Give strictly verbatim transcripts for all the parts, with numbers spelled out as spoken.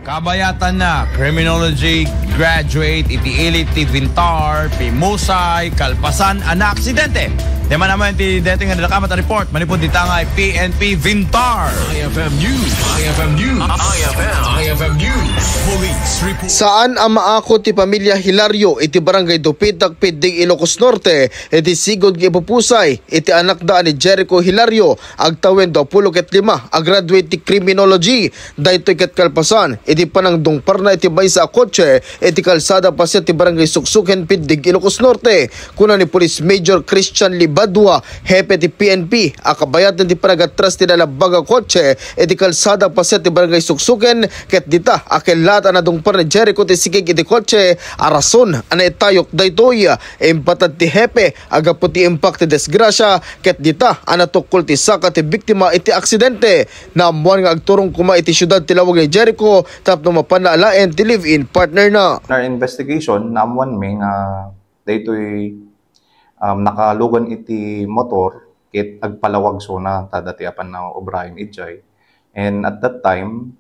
Kabayatan na, criminology graduate iti ili ti Vintar, Pimusay, Kalpasan a naaksidente. Diay man ammo ti daytoy nga nadakamat a report manipud dita nga P N P Vintar. I F M News, I F M News, I F M, I F M News, Police Report. Saan a maako ti pamilia Hilario iti Barangay Dupitak, Piddig, Ilocos Norte, iti sigud nga ipupusay iti anakda a ni Jericho Hilario, agtawen duapulo ket lima, a graduate ti criminology. Daytoy ket kalpasan iti panangdungparna iti maysa a kotse iti kalsada pasiat ti Barangay Suksuken, Piddig, Ilocos Norte. Kuna ni Police Major Christian Libadua, hepe ti P N P, a kabayatan ti panagatras ti nalabag a kotse iti kalsada pasiat ti Barangay Suksuken, ket dita a kellaat a nadungpar ni Jericho ti sikig iti kotse a rason a naitayok daytoy. Impatad ti hepe a gapu ti impact ti disgrasya, ket dita a natukkol ti saka ti biktima iti aksidente. Naammuan nga agturong koma iti siudad ti lawag ni Jericho tapno mapanna alaen ti live-in partner na. In our investigation, naammuan mi nga daytoy, um, nakalugan iti motor ket agpalawag sona ta dati a pannaobraen idiay. And at that time,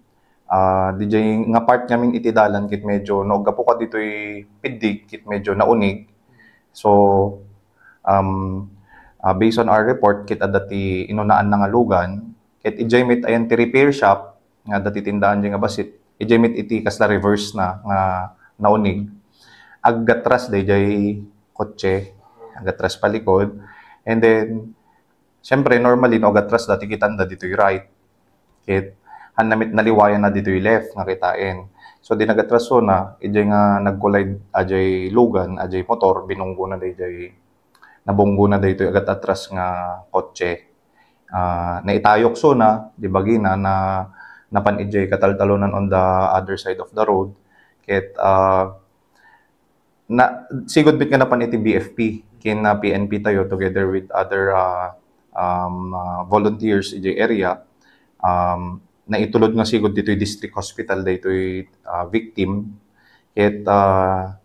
ah, didiay nga part ngamin iti dalan ket medyo, no, gapu ka ditoy Piddig ket medyo naunig. So, um, ah, based on our report, ket adda ti inunaan na nga lugan, ket idiay met ayan ti repair shop nga adda ti tindaan diay nga bassit, idiay met iti kasla reverse na nga naunig, aggatras daydiay kotse, aggatras palikod. And then, siyempre, normally, no, aggatras dati kitanda ditoy right. Ket, hanna met naliwayan na ditoy left nga kitaen. So, di naggatras sona, idiay nga nag-collide, adiay lugan, adiay motor, binunggo na daydiay, nabunggo na daytoy agat-atras nga kotse. Ah, naitayok sona, di bagina, na, napan idiay kataltalonan on the other side of the road. Ket, ah, na, sigud met nga napan iti B F P, ken, ah, P N P tayo together with other, ah, um, ah, volunteers idiay area. Um, naitulod nga sigud ditoy district hospital daytoy, ah, victim. Ket, ah,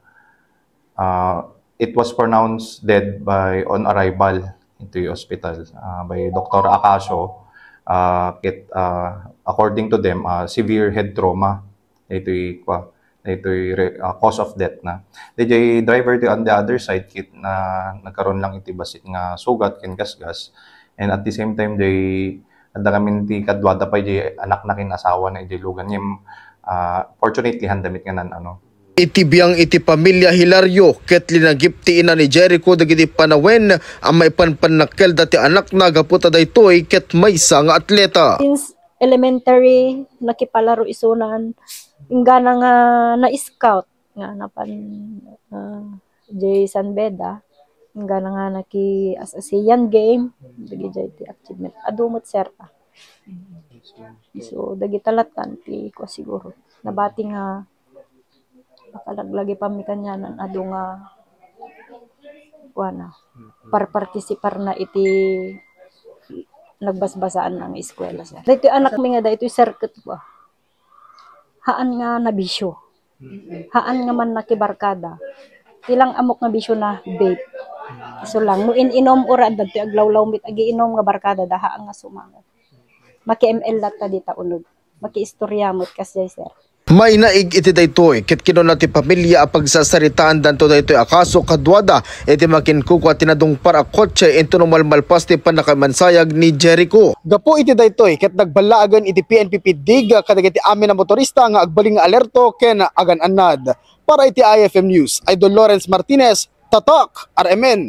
ah, it was pronounced dead by on arrival into hospital, ah, by Doctor Acacio. Ah, ket, ah, according to them, ah, severe head trauma daytoy, kua, daytoy re-, ah, cause of death na. Daydiay driver ti on the other side, ket na, nagkaroon lang iti bassit nga sugat ken gasgas. And at the same time, day, adda ngamin ti kaduada pay di anak na ken asawa na idiay lugan. Ngem, ah, fortunately, handa met nga nan-, ano. Iti biang iti pamilia Hilario ket linagip ti ina ni Jericho dagiti panawen a maipan pannakkelda ti anakna gapu ta daytoy ket maysa nga atleta. Since elementary, nakipalaro isunan, inggana nga na-scout nga napan, ah, jay San Beda, inggana nga naki as Asian game, dagijay ti achievement. Adu met, sir, ah. So, dagita lattan ti kua siguro. Nabati nga makalaglagi pami kanianan, adu nga kuana, parpartisiparna iti nagbasbasaanna nga eskwela, sir. Daytoy anakmi nga daytoy sir ket kua. Haan nga nabisio. Haan nga mannakibarkada. Ti lang ammok nga bisiona, vape. Isu lang. No in-inom, uray adda ti aglawlaw met agiinom nga barkadada, haan nga sumango. Maki-M L latta dita uneg. Makiistorya met kasdiay, sir. Mainaig iti daytoy ket kinuna ti pamilia a pagsasaritaandanto daytoy a kaso kaduada iti makinkukua ti nadungpar a kotse intono malmalpas ti pannakaimansayag ni Jericho. Gapu iti daytoy ket nagballaagen iti P N P Piddig kadagiti amin a motorista nga agbalin nga alerto ken agan-annad. Para iti I F M News, Idol Lawrence Martinez, Tatak, R M N.